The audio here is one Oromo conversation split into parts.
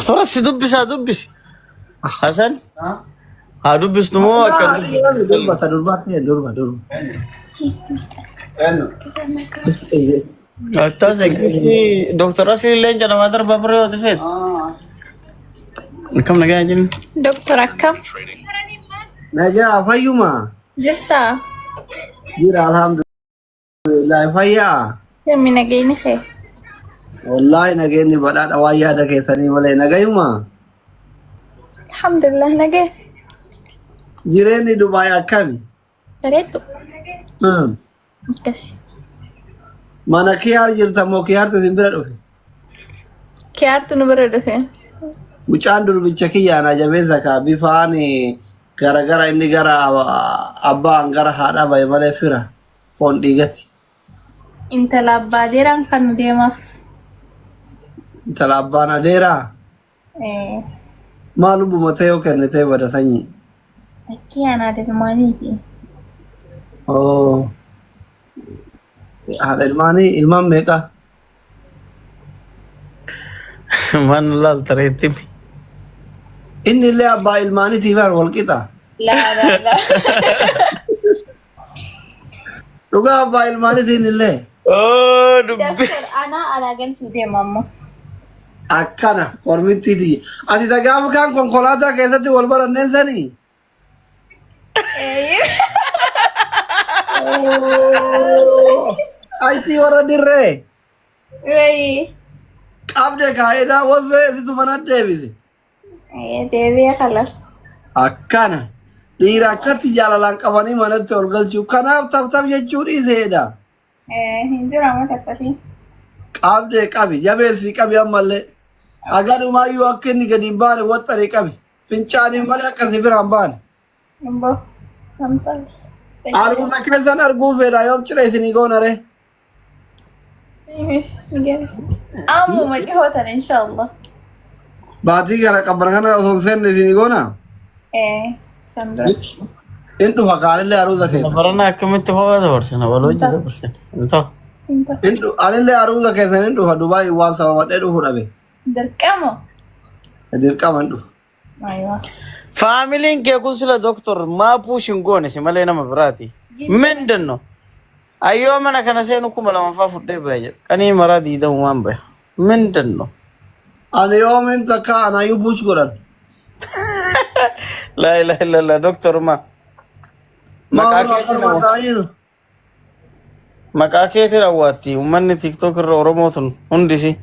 Doktora si dubbisaa dubbisi. Hasan haa dubbistu moo akka Durba ta durbaa ta'e durba durba. Akkas doktora Asli leenca namaa darbaa birree yoo feet. Akkam nagaa jennu. Doktor akkam Nagaa fayyuma. jirtaa? Jira alhamdulillah fayyaa. Yammi nageenyi kee? Wallaahi nageenyi badhaadha waan yaada keessanii malee nagayuma. Alhamdulillah nagee. Jireenyi Dubaay akkami? Bareeddu. Akkasi. Mana kiyaar jirta moo kiyaartu isin bira dhufe? Kiyaartu nu bira dhufe. Mucaan durbicha kiyyaan ajabeessa kaa bifaan gara gara inni gara abbaan gara haadhaa bahe malee fira foon dhiigati. Intala abbaa adeeraan kan nu deemaaf. Intala abbaan adeeraa Eh, maa lubbuma ta'e yoo kennitee bada sanyii. Lakkii anaa ilmaaniiti. Oh. Haadha ilmaanii ilmaan meeqa? Maan laal tareetti. Inni illee abbaa ilmaaniitiif bar wal qixa. Laa laa laa. Dhugaa abbaa ilmaaniitiin illee. Oo dubbi. Doktor anaa alaa galchuu deema ammoo. Akkana kormittii tiyya. Ati ta gaafa kaan konkolaataa keessatti wal baranneen sanii. Ayitii warra dirree. Wayii. Qabde kaa'idaa wasfee situ mana deebise. Deebi'ee kalas. Akkana. Dhiira akkatti jaalalaan qabanii manatti ol galchuu. Kanaaf taftaf jechuu dhiiseedha. Hin jiru amma tattafi. Qabdee qabi. Jabeessii qabi ammallee. Hagadhumaayyuu akka inni gadi hin baane waxxaree qabi. Fincaaniin malee akka si biraan baane. Hin bahu. Samtal. Aruuza keessan arguu fedha yoom cidha isinii goona ree? Ammuma dhihoo tana inshallah. Baatii kana qabbana kana osoo hin seenne isinii goona? San dura. In dhufa kaanillee aruuza keessa. Barana akkamitti kophaa dabarsina? Wal hojii dabarsina. Hin ta'u. Hin ta'u. In Anillee aruuza keessan in dhufa Dubaay waan sababadhee dhufu dhabe. Dirqama. Dirqama in dhufa. Aywa. Faamiliin kee kun sila doktor maa puush hin goone si malee nama biraati. Mindin no? Ayyoo mana kana seenu 2000 faa fudhee baya jedha. Qanii maraa diidamumaan baya. Mindin no? Ani yoomiin takka anaayyuu puush godhan. Laa ilaaha illallah doktor maa. Maa Maqaa kun keetiin akkanuma awwa- ta'aa jiru. Maqaa keetiin awwaatti uummanni TikTok irra Oromoo tun hundisi.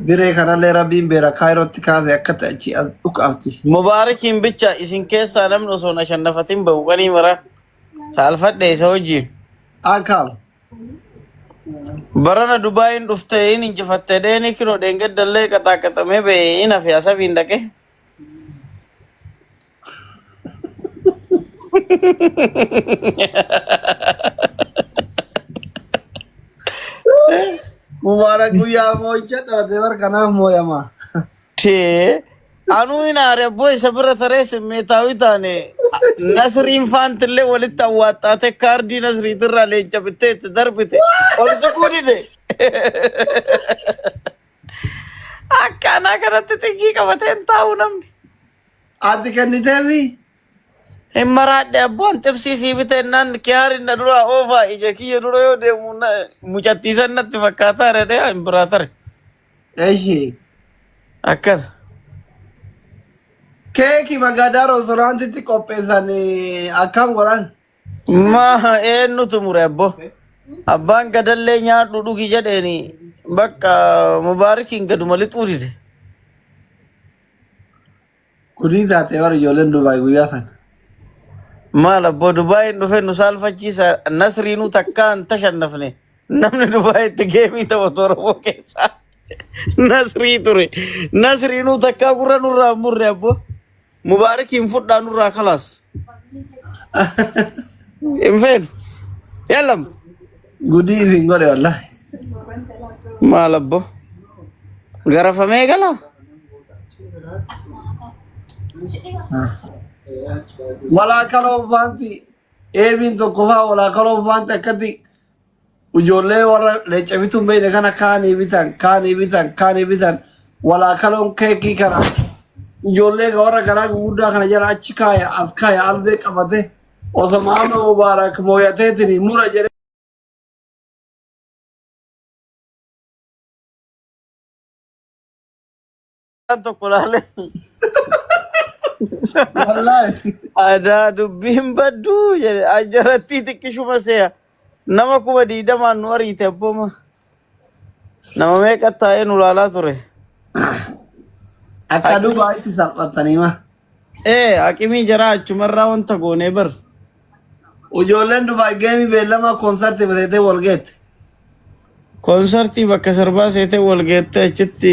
Biree kanallee rabbiin beera kaayirootti kaase akka ta'e achi as dhukaafti. Mubaarakiin bicha isin keessaa namni osoo na shannafatin bahu qanii maraa saalfadhe isa wajjin. Akkam. Barana Dubaayin dhufte in injifatte dheeni kinoo dheengaddallee qaxaaqaxamee ba'e in hafe asabiin dhaqe. Mubaarak guyyaa moo'icha dhalate bar kanaaf mooyama. Tee anuu hin aare abboo isa bira taree simmeetaawii taane nasriin faantillee walitti awwaaxxaate kaardii nasriitirraa leenca bittee itti darbite ol siquu dide. Akka anaa kanatti xiqqii qabatee hin taa'u namni. Ati kenniteefi? Hin maraadhe abboon xibsii sii bitennaan kiyaarin na duraa oofaa ija kiyya dura yoo deemu mucattiisan natti fakkaataa redhee hin biraa tare. Eshi. Akkana. Keeki magaadaa roostoraantitti qopheessan akkam godhan? Maa eenyutu mure abbo? Abbaan gadallee nyaadhu dhugi jedheeni bakka mubaarikiin gaduma lixuu dide. Gudii taatee bara ijoolleen Dubaay guyyaa sana. Maal abbo Dubaayin dhufe nu saalfachiisa nasriinuu takkaa hin tashannafne namni Dubaayitti geemii taphatu Oromoo keessaa nasrii ture. Nasriinuu takkaa gurra nurraa hin murre abbo. Mubaarakiin fudhaa nurraa kalaas. Hin feenu. Yallam. Gudii isin godhe wallahi. Maal abbo. Garafamee galaa. Walaa kaloo faanti eebiin tokko faa walaa kaloo faanti akkatti ijoollee warra leenca bituu hin beekne kana kaanii bitan kaanii bitan kaanii bitan Walaa kaloon keekii kana ijoollee ka warra garaa guguddaa kana jala achi kaaya as kaaya albee qabate osoma amma Mubaarak mooyateetiin mura jedhee. Waan tokko laalee. Wallaahi. Adaa dubbiin badduu jedhe ajarattii xiqqishuma se'a. Nama 20,000 nu ariite abbooma. Nama meeqa taa'ee nu laalaa ture. Akka Dubaayitti salphattanii ma. Ee haqimii jaraa achumarraa wanta goonee bar. Ijoolleen Dubaay geemii beellama koonsartii bateetee wal geette. Koonsartii bakka sirbaa seetee wal geettee achitti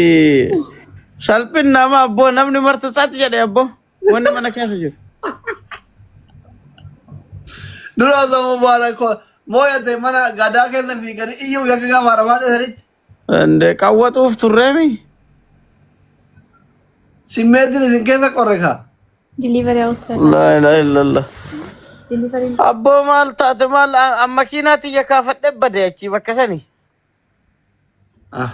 salphin nama abboo namni marti tsat jedhe abboo wanni mana keessa jiru. Dura osoo Mubaarak mooyate mana gadaa keessa fiiganii iyyuu yakka gaafa haramaa dheesanitti. Ande qawwaxuuf turreemi. Simmeetiin isin keessa qorre kaa. Delivery outside. Laa ilaaha illallah. Delivery. Abboo maal taate maal an makiinaa tiyya kaafadhe bade achii bakka sani. Ah.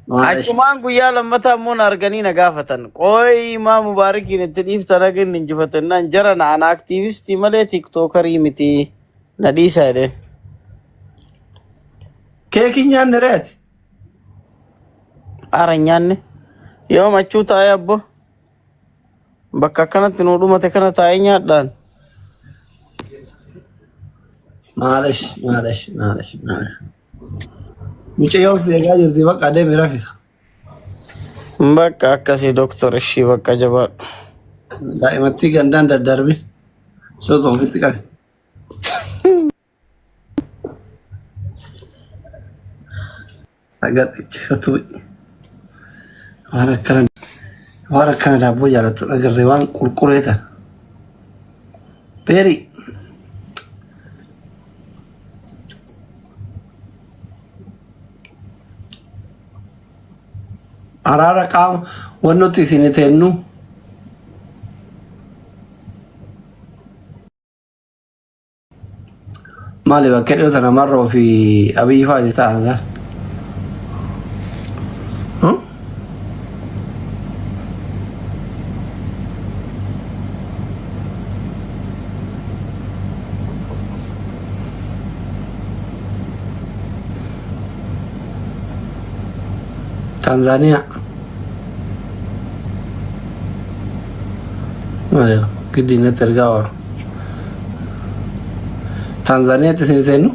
Maal Achumaan guyyaa lammataa immoo na arganii na gaafatan. Qooyi maa Mubaarakiin itti dhiiftan haga inni injifatu jennaan jara na ana aktiivistii malee tiktookarii miti na dhiisa jedheen. Keekii nyaanne reeti. Aara hin nyaanne. Yoo machuu taa'ee abbo bakka akkanatti nuu dhumate kana taa'ee nyaadhaan. Maalesh maalesh maalesh maalesh. Mucayyoon fiigaa jirti bakka deemi rafika. Bakka akkasii doktor ishii bakka jabaadhu. Daa'imattii gandaan daddarbi. Soota ofitti qabi. Agaxichatu waan akkana waan akkana daabboo jaalattu agarree waan qurquree tana. Beeri araara qaama wannotti isin teennu. Maali bakka dhiyoo tana Marroo fi Abiyyi fa'aa itti ta'an sana. Tanzaaniyaa. Maali giddiin natti ergaa oolu. Taanzaaniyaatti isin seennu.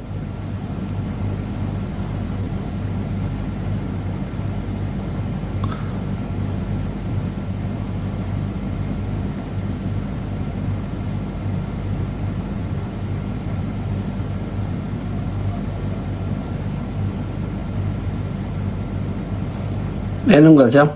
Eenyuun galchaam?